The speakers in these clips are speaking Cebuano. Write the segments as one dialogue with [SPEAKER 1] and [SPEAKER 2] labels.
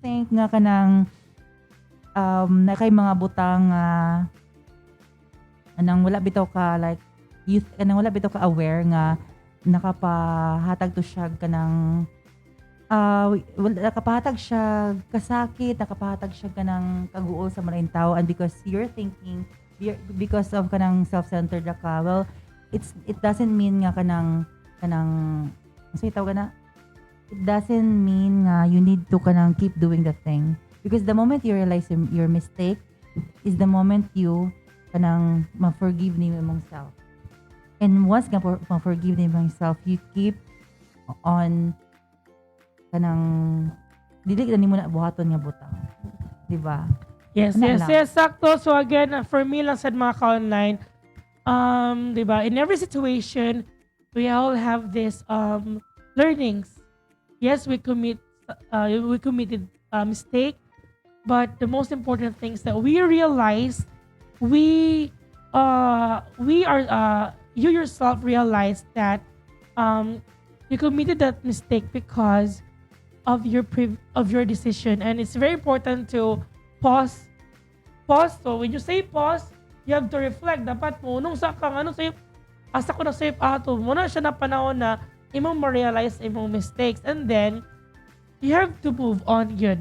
[SPEAKER 1] think nga kanang na kay mga butang nga anang wala bitaw ka, like you kanang wala bitaw ka aware nga nakapahatag to siya kanang well, nakapahatag siya kasakit, nakapahatag siya kanang kaguol sa malain tao, and because you're thinking, because of kanang self-centered ka, well, it doesn't mean nga kanang unsa tawag na, it doesn't mean nga you need to kanang keep doing the thing, because the moment you realize your mistake is the moment you kanang ma-forgive nimo imong self, and once nga ma-forgive nimo imong self, you keep on kanang dili na nimo na buhaton nga butang, di ba?
[SPEAKER 2] Yes,
[SPEAKER 1] Ano
[SPEAKER 2] yes,
[SPEAKER 1] lang?
[SPEAKER 2] Yes, sakto. So again, for me lang sad, mga ka-online, di ba, in every situation, we all have this learnings. Yes, we committed a mistake, but the most important things that we realize, we are, you yourself realize that you committed that mistake because of your decision, and it's very important to pause. Pause. So when you say pause, you have to reflect. Dapat mo nung sa kang ano say, asa ko na save ato mo na siya na panahon na imong ma-realize imong mistakes, and then you have to move on yun.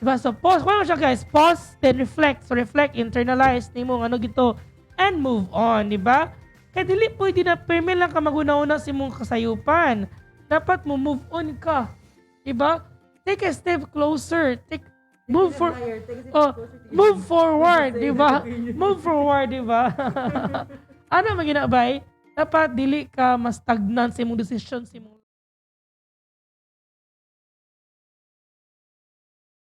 [SPEAKER 2] Diba? So pause. Kuha mo siya, guys. Pause, then reflect. So reflect, internalize nimo ano gito and move on, di ba? Kaya dili pwede na pirmi lang ka maghuna-huna sa imong kasayupan. Dapat mo move on ka. Diba? Take a step closer. Take move for oh, move forward, di ba? Move forward, di ba? Ano man ginabay? Dapat dili ka mas stagnant sa imong decision sa imong